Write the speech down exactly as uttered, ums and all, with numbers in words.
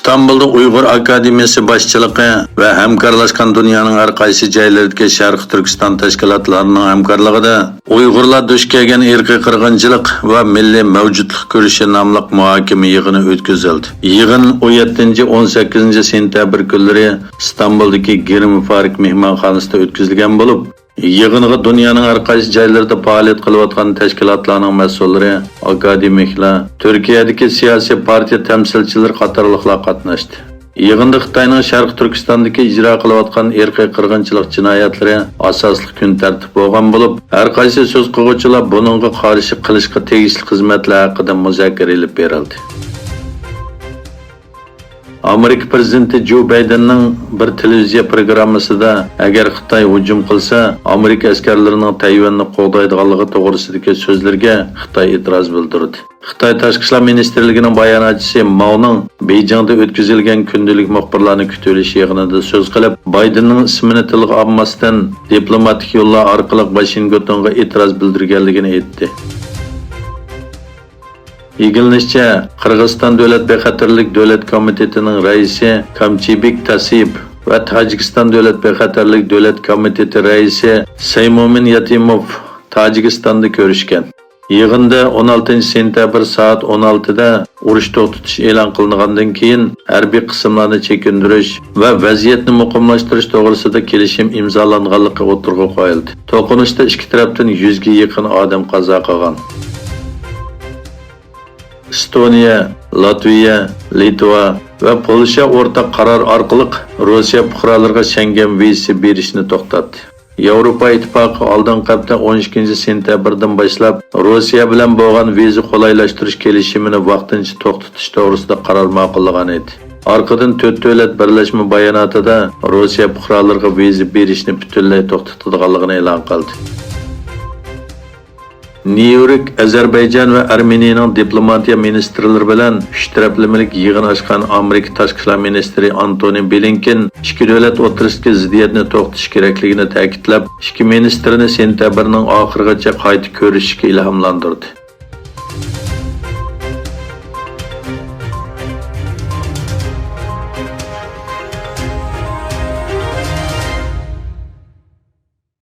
ئىستانبۇلدا ئۇيغۇر ئاكادېمىيەسى باشچىلىقى ۋە ھەمكارلاشقان دۇنيانىڭ ھەر قايسى جايلىرىدىكى شەرقىي تۈركىستان تەشكىلاتلارنىڭ ھەمكارلىقىدا ئۇيغۇرلار دۇچ كەلگەن ئىرقىي قىرغىنچىلىق ۋە مىللىي مەۋجۇتلۇق كۈرىشى ناملىق مۇھاكىمە يىغىنى ئۆتكۈزۈلدى. يىغىن ئون يەتتىنچى، ئون سەككىزىنچى سېنتەبىر كۈنلىرى ئىستانبۇلدىكى گرىم فارك مېھمانخانىسىدا ئۆتكۈزۈلگەن بولۇپ، يىغىنغا دۇنيانىڭ ھەر قايسى جايلىرىدا پائالىيەت قىلىۋاتقان تەشكىلاتلارنىڭ مەسئۇللىرى، ئاكادېمىكلار، تۈركىيەدىكى سىياسىي پارتىيە تەمسىلچىلىرى قاتارلىقلار قاتناشتى. يىغىندا خىتاينىڭ شەرقىي تۈركىستاندىكى ئىجرا قىلىۋاتقان ئىرقىي قىرغىنچىلىق جىنايەتلىرى ئاساسلىق كۈن تەرتىپ بولغان بولۇپ، ھەر قايسى سۆز قىلغۇچىلار بۇنىڭغا قارشى قىلىشقا تېگىشلىك خىزمەتلەر ھەققىدە مۇزاكىرە ئېلىپ بېرىلدى. ئامېرىكا پىرېزىدېنتى جو بايدېننىڭ بىر تېلېۋىزىيە پروگراممىسىدا، ئەگەر خىتاي ھۇجۇم قىلسا، ئامېرىكا ئەسكەرلىرىنىڭ تەيۋەننى قوغدايدىغانلىقى توغرىسىدىكى سۆزلىرىگە خىتاي ئېتىراز بىلدۈردى. خىتاي تاشقى ئىشلار مىنىستىرلىكىنىڭ باياناتچىسى ماۋنىڭ بېيجىڭدا ئۆتكۈزۈلگەن كۈندىلىك مۇخبىرلارنى كۈتۈۋېلىش يىغىنىدا سۆز قىلىپ، بايدېننىڭ ئىسمىنى تىلغا ئالماستىن، دىپلوماتىك يوللار ئارقىلىق ۋاشىنگتونغا ئېتىراز بىلدۈرگەنلىكىنى ئېيتتى. ئىگىلىنىشىچە، قىرغىزىستان دۆلەت بىخەتەرلىك دۆلەت كومىتېتىنىڭ رەئىسى كامچىبىك تاسىيېپ ۋە تاجىكىستان دۆلەت بىخەتەرلىك دۆلەت كومىتېتى رەئىسى سەيمۇمىن ياتىموف تاجىكىستاندا كۆرۈشكەن. يىغىندا ئون ئالتىنچى سېنتەبىر سائەت ئون ئالتىدە ئۇرۇش توختىتىش ئېلان قىلىنغاندىن كېيىن، ھەربىي قىسىملارنى چېكىندۈرۈش ۋە ۋەزىيەتنى مۇقىملاشتۇرۇش توغرىسىدا كېلىشىم ئىمزالانغانلىقى ئوتتۇرىغا قويۇلدى. توقۇنۇشتا ئىككى تەرەپتىن يۈزگە يېقىن ئادەم قازا قىلغان. ئىستونىيە، لاتۋىيە، لىتۋا ۋە پولشا ئورتاق قارار ئارقىلىق روسىيە پۇقرالىرىغا شەڭگەن ۋىزىسى بېرىشنى توختاتتى. ياۋروپا ئىتتىپاقى ئالدىنقى ھەپتە ئون ئىككىنچى سېنتەبىردىن باشلاپ روسىيە بىلەن بولغان ۋىزا قولايلاشتۇرۇش كېلىشىمىنى ۋاقتىنچە توختىتىش توغرىسىدا قارار ماقۇللىغان ئىدى. ئارقىدىن تۆت دۆلەت بىرلەشمە باياناتىدا روسىيە پۇقرالىرىغا ۋىزا بېرىشنى پۈتۈنلەي توختىتىدىغانلىقىنى ئېلان قىلدى. نيۇ يورك ئەزەربەيجان ۋە ئارمېنىيەنىڭ دىپلوماتىيە مىنىستىرلىرى بىلەن ئۈچ تەرەپلىمىلىك يىغىن ئاچقان ئامېرىكا تاشقى ئىشلار مىنىستىرى ئانتونى بلىنكېن ئىككى دۆلەت ئوتتۇرىسىدىكى زىددىيەتنى توختىتىش كېرەكلىكىنى تەكىتلەپ، ئىككى مىنىستىرنى سېنتەبىرنىڭ ئاخىرىغىچە قايتا كۆرۈشۈشكە ئىلھاملاندۇردى.